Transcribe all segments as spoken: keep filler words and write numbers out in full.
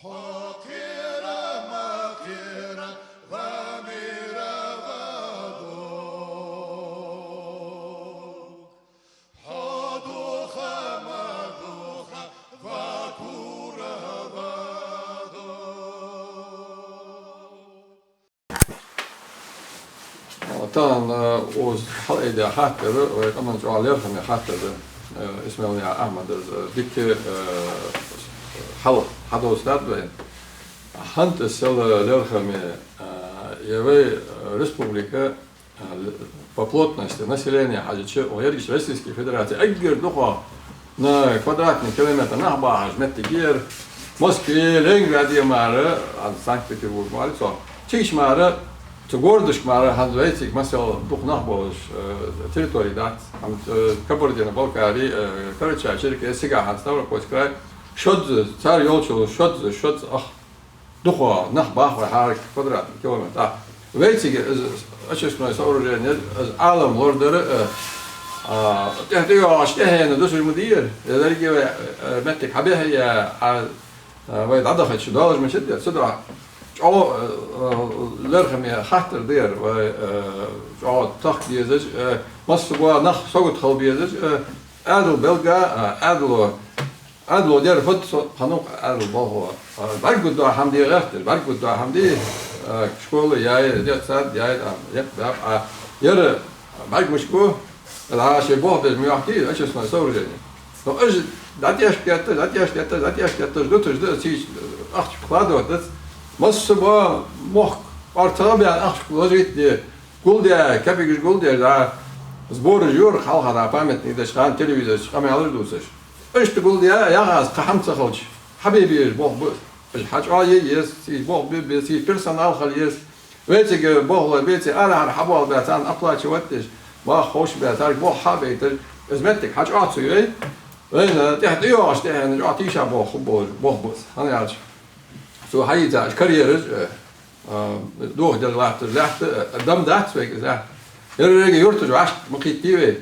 Хьо кхера ма кхера, ва мера ва дог. Хьо духа ма духа, ва кура ва дог. Тахан, э, укхаза хьалаайдаь хаттар, вай къаман чӀоагӀа лерхӀаме хаттар да. Э, Исмаилнаькъан Ахьмада, э, дика, э, хьал хьадоссадаьд вайна. ХӀанз сел лерхӀаме, э, е вай, э, республика, э, по плотности населения хьажача, укх еррига Российски Федераце эггара дукхагӀа на квадратный километр нах бахаш моттиг я ер. Москве, Ленинграде мара, а, Санкт-Петербург мара цох. Цига мара, цу городашка мара хӀанз вайцига масал дукха нах болаш, э, территори дац. ХӀанз, э, Кабардино-Балкари, э, Карачай-Черкесск, цига хӀанз Ставропольский край, шозза, цар йолчул шозза, шозза ах дукхагӀа нах бах вай хӀара квадратный километр. А вайцига из очистное сооружение, из Ӏалам лорадар, э, а, тӀехьа тӀайоагӀаш тӀехьенна дусар ма дий ер. Из деррига вай, э, моттиг хьабихьа, а, а, вай дӀадахача долаш ма ца дий ер. Цудухьа чӀоагӀа, э, э, лерхӀаме хаттар да ер, вай, э, чӀоагӀа тахка дезаш, э, массабола нах сагота хила безаш, э, Ӏаьдал белгга, э, Ӏаьдало Ӏаьдало дер фуд, со хьанна укх Ӏаьдала болхло? А, бӀаргагургдола хӀама де гӀерт, бӀаргагургдола хӀама де, а, школа яй, детсад яй, а, еп, баьб, а, ер бӀаргагуш гу, а, шоай болх беш ма йоахкий, очистное сооружение. Но уж дӀатӀехьашка етташ, дӀатӀехьашка етташ, дӀатӀехьашка етташ дуташ да, цига ахча вкладывать дац. Массабола мохк, кӀоарга ца баьнна ахча вложить де, гулдаь, кепигаш гулдаь, да, сбораш йора хьалха, да, памятник деш хана, телевизор чу къамаьлаш дувцаш. Иштта гулдаь, яхаш кхы хӀама ца хилча, хьабе безаш болх ба из. Уж хьачӀоагӀъе еза, цига болх бе беза, цига персонал хила еза. Вайцига болхлой беций, арахьара хьабоалабаь, царна оплачивать деш, баха ховш баь, царга болх хьабайташ, из моттиг хьачӀоагӀа ца йой, вайна тӀехьа тӀайоагӀаш тӀехьенна чӀоагӀа тийша болх хургболаш болх ба из. ХӀана аьлча, цо хьайийца уж карьераш, э, а, дохаделла латташ лаьтта, а, дам дац вайга из лаьтта. Еррига юрташ вӀашка ма кхийттий вай.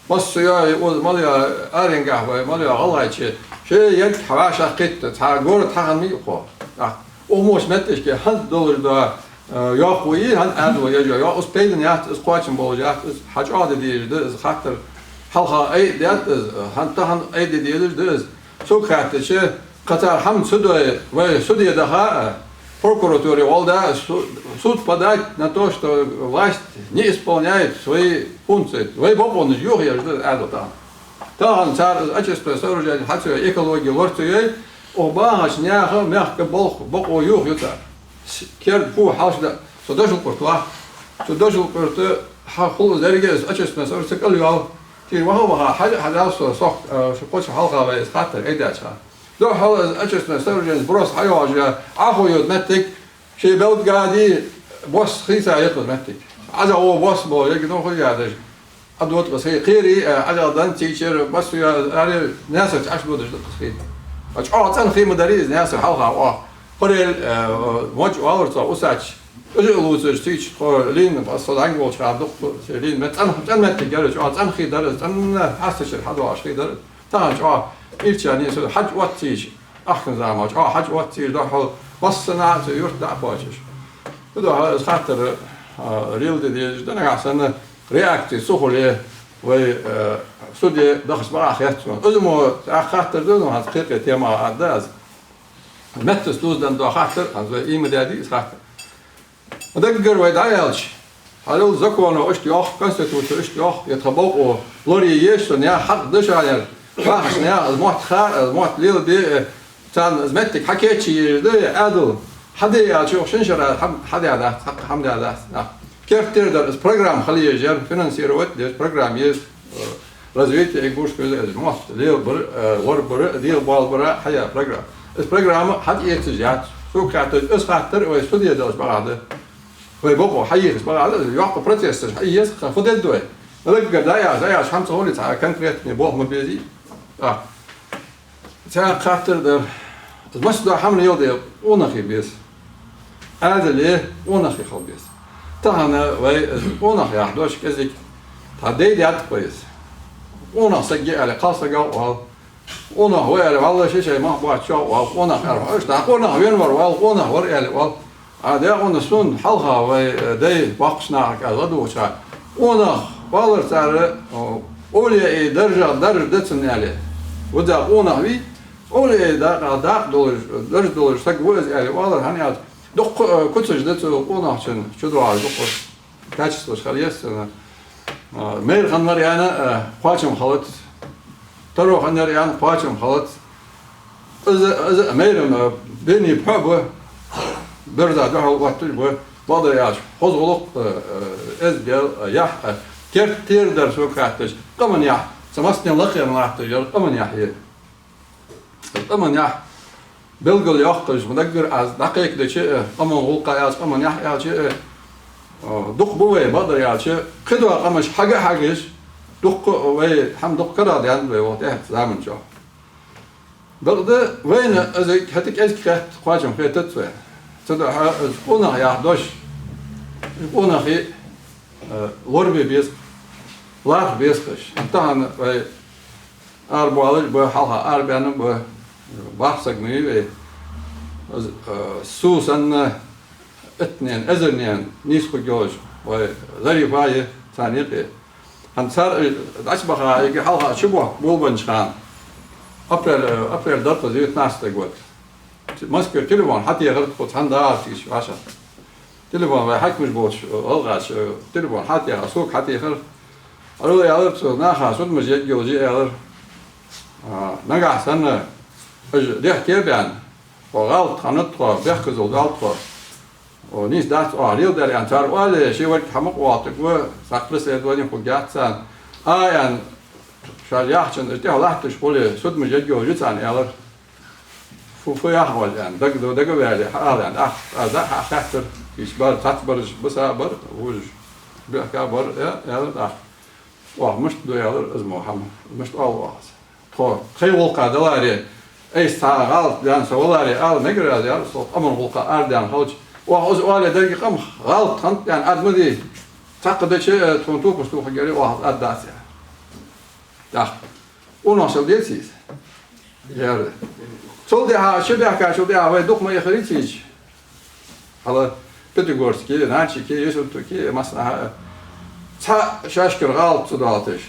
Массайола, укхаза мел йола аренгахьа вай, мел йола ГӀалгӀайче, шоай еррига хьавӀашагӀкхийтта, цхьа город хьахинна ма йий укхо. ТӀаккха укх мо моттигашка хӀанз долаш дола, а, йоккха ва из, хӀанз Ӏаьдало еш йола йоккха, из пайдана яц, из кхоачам болаш яц, из хьачӀоагӀде дезаш да, из хаттар хьалха айдаьд из, хӀанз тахан айде дезаш да из. Сога хаьттача, кхы цар хӀама ца дой, вай суде даха а, прокуратуре гӀолла да а, су-, в суд подать на то, что власть не исполняет свои функции. Вай бокъонаш йохаеш да Ӏаьдало тахан. Тахан цар из очистное сооружение хьа ца йой, экологи лора ца йой, укх бахача наьха мехка болх бокъо йохаю цар. С-, керда фу хьалха да, со Дошал-Юрта вац. Цу Дошал-Юрта хьахул из деррига, из очистное сооружение ца кӀал йоал. Цига ваха-ваха, хьажа, хьажал со, сох, э, шу кхочу хьалха вай из хаттар айдаьча хана. Духхьал из очистное сооружение, сброс хьайоагӀаш я, Ӏахо йода моттиг, шоай белггӀа дий, бос хийца йоаккхаш моттиг. Ӏаза гӀо бос бо, еррига духхьал я даже. Ӏадода къа схий, кхерий, э, Ӏаза дан цийчар, бос я, аре, Наьсарча Ӏаш додаш да къа схий. А чӀоагӀа цӀена хий ма дарий из Наьсар хьалха, о. Хорел, э, моча оалар цо, усач. Уж а лувцаш, цийча тхо лийна, бос со зӀамига волча хана дукха лийна, мет цӀена, цӀена моттиг яр, чӀоагӀа цӀена хий дар из, цӀена хьастачара хьадоагӀаш хий дар из. Тахан чӀоагӀа ирча нийса хьаж отт цийча, ахкан зама чӀоагӀа хьаж отт цийча, духхьал массанахьа цу юрта дӀа а кхоачаш. Цудухьа из хаттар, а, леладе дезаш да, нагахьа санна реакци ца хуле, вай, э, суде дахача бакъахьа хет сона. Из мо цхьа хаттар да, но хӀанз кхы-кхы тема а да аз. Меттаца дувзаденна дола хаттар, хӀанз вай ийман даьдий из хаттар. Даггара вай дӀааьлча, хьалал законо иштта йоах, Конституци иштта йоах, е тха бокъо лорае еза шоана, е хьакъ да шоана, бахача наьха из мотт ха, из мотт лелабе, э, царна из моттиг хьакийчъе езаш да, е Ӏаьдал хьаде аьлча, юха шин шера хӀама хьадаь дац, хьакъ хӀама даь дац. Нах керттера дар, из программа хила езаш яр, финансировать деш программа еза, э, развитие ингушского языка, мотт лелабар, э, лорабар, дегӀабоалабар хьаяь программа. Из программа хьатӀаэцаш яц. Сога хаьттача, из хаттар вай суде далча бакъахьа да. Вай бокъо хьаехача бакъахьа да, йоккха процессаш хьаеха, фу дергда вай? Даггара дӀаяхаш, дӀаяхаш хӀама ца хуле, цхьа конкретни болх ма безий. А. Цхьа хаттар дар. Из массадола хӀама леладе къонахий беза. Ӏаьдале къонахий хила беза. Тахан вай из къонах яха дош кӀезига цхьа дай даьд-кх вай из. Къонах саг я аьле, кхалсагах оал. Къонах ва аьле, валлахӀи, ший-ший мах боацачоа вал къонах аьле, иштта къонах венавар вал, къонах вар аьле вал. А декъана сона хьалха вай, э, дай боккхийча нахага аз ладувгӀача, къонах валар цар, о, овлияий даржа, даржа да цун аьле. Вуза къонах вий, овлияий дакъа, дакъа долаш, даржа долаш саг ва из аьле валар, хӀана аьлча, дукха, э, куцаш да цу къонахчун чу доагӀаш дукха качестваш хила еза цун. А, майра хиннар аьнна, а, кхоачам хилац. Таро хиннар аьнна, кхоачам хилац. Из, из майра, а, бени пхьо ба, берза духьал отташ ба, бакъдар аьлча, хоза гӀулакх, а, а, эздел, а, яхь, а, керттера дар сога хаьттача, къаман яхь, са массанена лакхера латташ яр къаман яхь я. Къаман яхь белгалйоаккхаш, ма даггара аз дӀакхайкадеча, э, къаман гӀулакх аьлча, къаман яхь аьлча, э, э, дукха ба вай, бакъдар аьлча, кхыдола къамаш хьага-хьагаш, дукха вай, хӀама дукха карадаьннад вай, вай тӀехьа заман чухь. Бакъда вайна из хӀаьта кӀезига хетта, кхоачам хетац вай. Цудухьа из къонах яха дош, из къонахий, э, лорабе беза, лархӀа беза уж. Тахан вай арабоалаш ба, хьалха арабаьнна ба, бархӀ саг ма вий вай. Из, э, сов санна, иттанена, эзарнена нийсхургйолаш вай Зарифа я царна юкъе. ХӀанз цар, э, дӀачубаха, эггара хьалха чубохка болабеннача хана, апрель, э, апрель дар-кх из, девятнадцатый год. Москвера телефон хьатехар тхо, цхьан дагӀар тиша вӀашагӀ. Телефон вай хьакимаш болча, э, гӀалгӀаша, э, телефон хьатеха, сога хьатехар. Ӏалла аьлар цо, наха судмаш ергйолаш я аьлар. А, нагахьа санна, уж дехке а баьнна, тхо гӀалат хиннад, тхо бехказло даьд тхо. О, нийса дац оаха леладер аьнна, цар оале, шоай верг хьа ма къоалийтаргва, цхьаккха преследовани хургьяц царна. А, аьнна, шоаш яхачунна уж тӀехьа латташ хуле, судмаш ергйолаш я царна аьлар. Фу, фу яхавала аьнна, дага, дага а ваьле, хьаала аьнна, ах, аз а хьа хаьттар, уж бар, цхьацца бараш, баса а бар, вужаш, бехка а бар, э, аьлар, ах. Оаха мишта ду аьлар, из мо хӀама, мишта оал оаха аз. Тхо, тхоай гӀулакха даларе, айса цхьа гӀалат даьнна со валаре, ала мегар аз, аьлар, со къаман гӀулакха арадаьнна хилча, оаха из оале деррига къам гӀалат хиннад аьнна, ад ма дий, цхьаккха дича, э, тхона топас тохаргьяр оаха ад дац, аьлар. ТӀаккха къонахчал деций из? Яр. Цул тӀехьа, ши бехкачул тӀехьа вай дукха ма эхарий цигача. Хьала Пятигорске, Нальчике, Ессентуке, массанахьа цхьа шоашкара гӀалат ца доалийташ.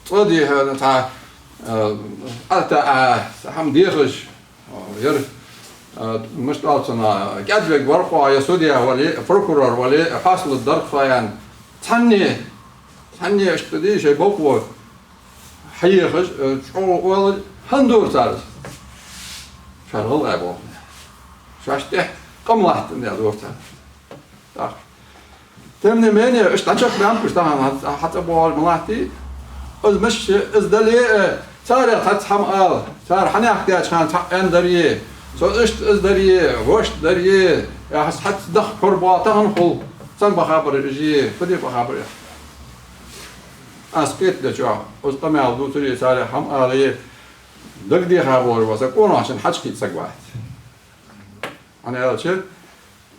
Цкъа дехар, цхьа, э, атта а, цхьа хӀама дехаш, э, яр, э, мишта оал цунах, кӀаьдвергвар-кх оаха, е судья вале, прокурор вале, хьоасталургдар-кх со аьнна. Цхьанне, цхьанне иштта дий, шоай бокъо хьаехаш, э, чӀоагӀа оалаш, хӀана дора цар из? Шоаш гӀалгӀай болх баь. Шоашта тӀехьа къам латтандаь дора цар. Так. Тем не менее, иштта дӀачакхбаьннаб уж тахан, хьа-, хьацӀабоагӀаш ма латт из. Из мишта, из дале а, царех цхьацца хӀама ала. Цар хьанехк даьча хана цхьаккха аьннадар е, со иштта из дар е, вешта дар е, яхаш цхьацца даха кхор бола тахан хул. Цхьан бахабар уж е, фу де бахабар е. Аз кхетадечох, из къамаьл дувцаре, царех хӀама аларе, дагадеха болаш ва са къонахчун хьачкхийта саг вац. ХӀана аьлча,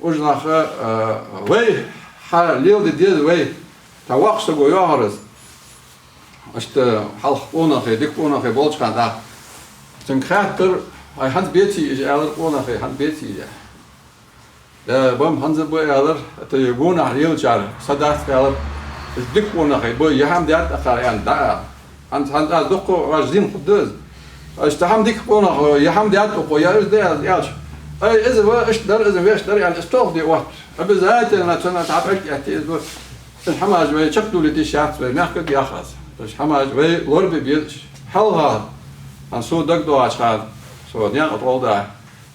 уж нах, а, вай хьалеладе деза вай. Тха воккхача саго йоахар из. Иштта хьалха къонахий, дика къонахий болча хана тӀаккха. Цунга хаьттар, ай, хӀанз беций уж, аьлар, къонахий, хӀанз беций уж. Э, ба-м хӀанз а ба, аьлар, тӀаккха гонахьа лелачар са дац, аьлар, уж дика къонахий ба, е хӀама даьд акхар аьнна дӀаала. ХӀанз, хӀанз аз дукха ваш зин хургда из. Аз цхьа хӀама дика къонах, е хӀама даьд укхо, е из да аз аьлча. Ай, из ва, иштта дар, из вешта дар аьнна, из толхаде отт. Обязательно цунна цхьа пӀелг эттий из ва. Из хӀамаш вай чакхдовлийта йиш яц вай, мехкага ях аз. Из хӀамаш вай лорабе безаш. Хьалха, хӀанз сона дагадоагӀача хана, со наькъа тӀа гӀолла да,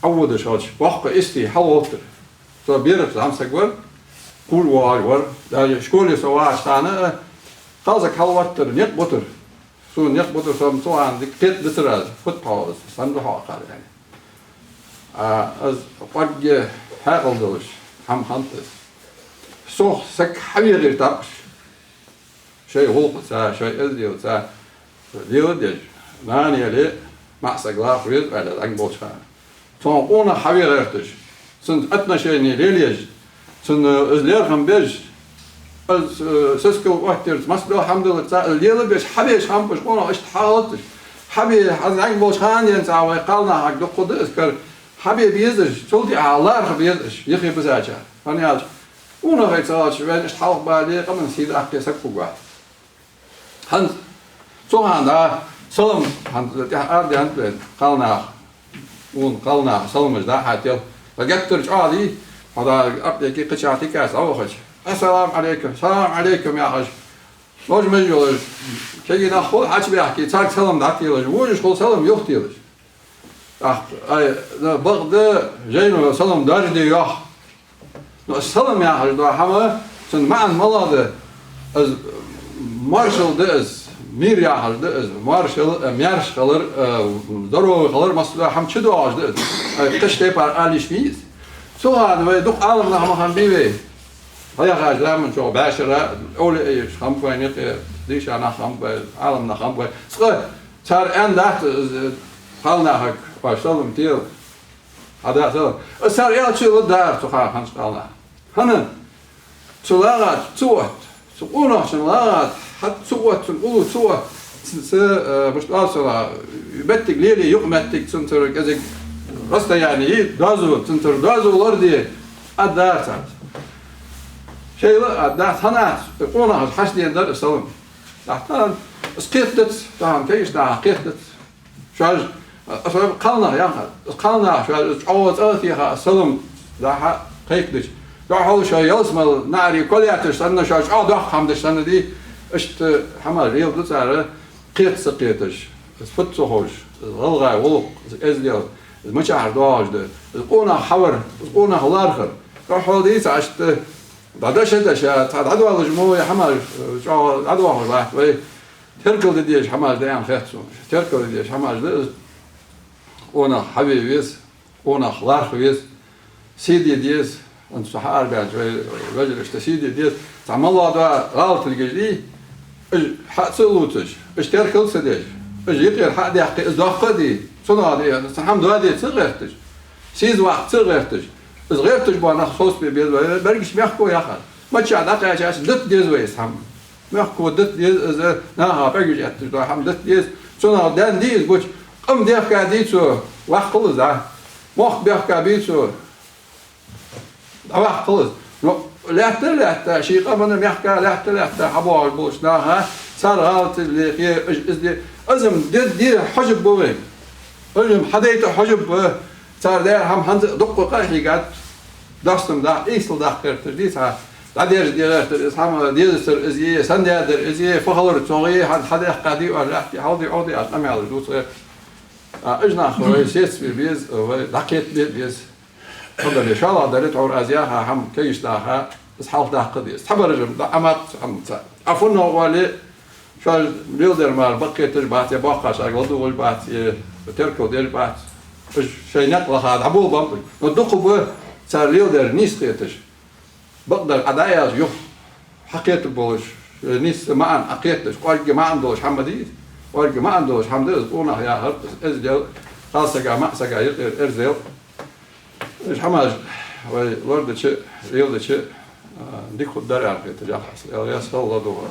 Ӏоводаш хилча, боккха истий хьалгӀовттар. Со бераш зӀамсаг вар, кхувш воагӀаш вар. Даже школе со вагӀача хана а кхалсаг хьалгӀоттар, никъ бутар. Сона никъ бутар, со-м цу хана дика кхетадацар аз, фуд-хьогӀ из, сенна да-хьогӀ акхар аьнна. А, из кӀоарга хьаькъал долаш хӀама хиннад из. Сох саг хьавегӀийра тапкъаш. Шоай гӀулакхаца, шоай эзделаца леладеш, нана яле, маӀа саг лархӀа веза аьле, зӀамига болча хана. Цунах къонах хьаве гӀерташ, цунца отношени лелаеш, цунна из лерхӀам беш, из, э, сискал оттаярца, массадола хӀама даларца, из лелабеш, хьавеш хӀама ба уж къонах иштта хьалгӀатташ. Хьабе, хьа зӀамига болча хана денз а вай кхалнахага дукха да из кара. Хьабе безаш, цул тӀехьа лархӀа безаш, юхе бисача. ХӀана аьлча, къонахий ца хилча, вайна иштта хьалха бале, къаман сий даккха саг хургвац. ХӀанз цу хана салам, хӀанз тӀехьа ара даьннад вайна кхалнаха, укх кхалнаха саламаш дӀахьа тел. Ва геттара чӀоагӀа дий, хьо да аптеке кхычахьа тика а вахача: «Ассаламу Ӏалайкум, салам Ӏалайкум», яхаш, лож-маж йолаш, кегий нах хул хьачубаьхке, царга салам дӀателаш, вожаш хул салам юхателаш. ТӀаккха, ай, да, бакъда, жайно салам даржаде йоах. Но салам яхаш дола хӀама, цун маӀан малагӀа да, из моаршал да из, мир яхаш да из, моаршал, э, маьрша хилар, э, здоровый хилар, массадола хӀама чудоагӀаш да из. Ай, кхыча тайпара ала йиш мий из? Цу хана вай дукха Ӏаламнах ма хиннабий вай. Хьаяхача заман чухь бӀаьшера, овлияш хиннаб вайна юкъе, дийша нах хиннаб вай, Ӏаламнах хиннаб вай. Цкъа цар аьннадац из кхалнахага: «Оаш салам тела». Хьада салам. Из цар аьлча а ладувгӀар цу хана хӀанз кхалнаха. ХӀана? Цу лагӀа тӀа ца отт. Цу къонахчун лагӀа тӀа хьа ца отт, цун уллув ца отт. Ца, ца, э, мишта оал цунах, моттиг лелае, юкъамоттиг цунцара кӀезига расстояние дозу, цунцара дозу лораде, аргдар царца. Шоайла а аргдац, хӀана аьлча къонахаша хьадена дар из салам. ТӀаккха тахан из кхетадац, тахан кегийча наха кхетадац. Шоаш, а, а, кхалнах яхар, кхалнаха шоаш чӀоагӀа цӀа а теха, салам дӀахьа кхайкадича, духхьал шоай ялсмала наӀарий кулеташ санна, шоаш чӀоагӀа доккха хӀама деш санна дий, иштта хӀамаш леладу цар, кхета ца кхеташ, из фуд ца ховш, из гӀалгӀай гӀулакх, из эздел, из мичахьара доагӀаш да, из къонах хьавар, из къонах лархӀар. Духхьал дийца иштта дӀадеша-деша, цхьа дӀадоалаш мо вай хӀамаш, э, чӀоагӀа дӀадоахаш латт вай. Теркал де дезаш хӀамаш да аьнна хет сона. Теркал де дезаш хӀамаш да из. Къонах хьаве веза, къонах лархӀа веза, сий де деза. ХӀанз со хьаарабаьннача вай вежарашта сий де деза. Цхьа малагӀа дола гӀалат хилгаш дий, уж хьа ца лувцаш, уж теркал ца деш, уж юкъера хьа а даьккхе, из доккха а дий, цунах а дий, цхьа хӀама доаде ца гӀерташ, сийза ваккха ца гӀерташ, из гӀерташ бола нах совцабе беза вай, берригаш мехко яхар. Миччахьа дӀакхаьчача дита деза вай из хӀама. Мехко дита деза из, наха пӀелгаш этташ дола хӀама дита деза. Цунах даьнна дий из гуча, къам бехка дий цо, ваккхал из дӀа. Мохк бехка бий цо, дӀаваккхал из. Но лаьтта а лаьтта, ший къаман мехка лаьтта а лаьтта, хьабоагӀаш болча наха, цар гӀалат лехе, из, из де, из-м де, де хьожаргба вай. Из-м хьадайта хьожаргба. Цар даьр хӀама хӀанз а дукха къахьийгад, доастам даккха, ийсал даккха гӀерташ дий цхьа, дӀадерзаде гӀертар из хӀама, дезацар из е, сенна дар из е, фу хилар цох е, хьа-, хьадаьккха дий оаш лаьтта, хьал дий, Ӏо дий, аьнна къамаьлаш дувца гӀерт. А, уж нах вай сецбе беза, вай дӀакхетабе беза. Хьадале, шоллагӀа дале, тхьовра аз яха хӀама кегийча наха, из хьалхадаккха деза. Цхьабараш-м дӀа Ӏомадац хӀама цар. Ӏа фуннагӀа оале, шоаш леладер мара бакъ хеташ бац, е боккхача сага ладувгӀаш бац, е теркал деш бац. Уж шоай никъ лаха дӀаболабеннаб. Но дукха ба цар леладер нийса хеташ. Бакъдар Ӏа дӀааьлча юха хьакхетаргболаш, нийса маӀан Ӏа кхетадеш, кӀоарга маӀан долаш хӀама дий из. КӀоарга маӀан долаш хӀама да из къонах яхар, из эздел, кхалсага, маӀсага юкъера эздел. Уж хӀамаш вай лорадича, леладича, а, дика хургдар аьнна хеташ, яхаш, Даьла раьза хилва, ладувгӀа.